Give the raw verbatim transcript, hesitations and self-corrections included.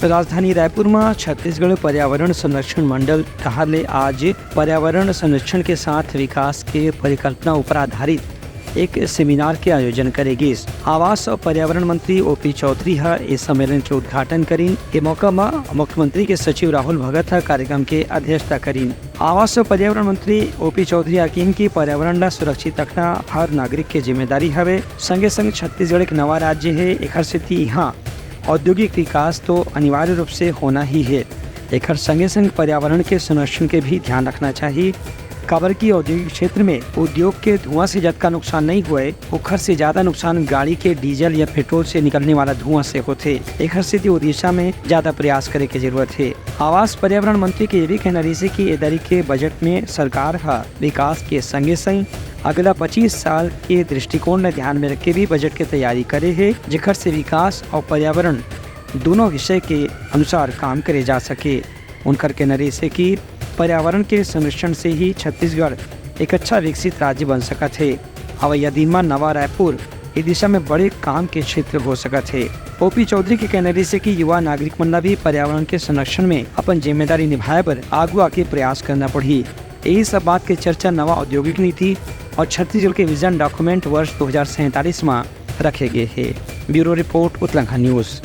राजधानी रायपुर म छत्तीसगढ़ पर्यावरण संरक्षण मंडल डहार ले आज पर्यावरण संरक्षण के साथ विकास के परिकल्पना ऊपर आधारित एक सेमिनार के आयोजन करे गिस। आवास और पर्यावरण मंत्री ओपी चौधरी ह ए सम्मेलन के उद्घाटन करीन। ए मौका म मुख्यमंत्री के सचिव राहुल भगत ह कार्यक्रम के अध्यक्षता करीन। आवास और पर्यावरण मंत्री ओपी चौधरी ह किहिन कि पर्यावरण ला सुरक्षित रखना हर नागरिक के जिम्मेदारी हवे। संगे संग छत्तीसगढ़ एक नवा राज्य हे, एखर सेती इहाँ औद्योगिक विकास तो अनिवार्य रूप से होना ही हे। एखर संगे संग पर्यावरण के संरक्षण के भी ध्यान रखना चाहिए, काबर कि औद्योगिक क्षेत्र में उद्योग के धुआं से जतका नुकसान नहीं होए, ओखर से ज्यादा नुकसान गाड़ी के डीजल या पेट्रोल से निकलने वाला धुआं से होथे। एखर सेती ओ दिशा में ज्यादा प्रयास करे के जरूरत हे। आवास पर्यावरण मंत्री के ये भी कहना रहिस हे कि ए दरी के बजट में सरकार ह विकास के संगे संग अगला पच्चीस साल के दृष्टिकोण ल ध्यान में रख के भी बजट के तैयारी करे हे, जेखर से विकास और पर्यावरण दोनों विषय के अनुसार काम करे जा सके। उनकर कहना रहिस हे कि पर्यावरण के संरक्षण से ही छत्तीसगढ़ एक अच्छा विकसित राज्य बन सकत हे। अवइया दिन म नवा रायपुर ए दिशा में बड़े काम के क्षेत्र हो सकत हे। ओपी चौधरी के कहना रहिस हे कि युवा नागरिक मन ला भी पर्यावरण के संरक्षण में अपन जिम्मेदारी निभाए बर आगू आके प्रयास करना पड़ही। यही सब बात के चर्चा नवा औद्योगिक नीति और छत्तीसगढ़ के विजन डॉक्यूमेंट वर्ष दो हज़ार सैंतालीस म रखे गे हे। Bureau report, Utlangha news.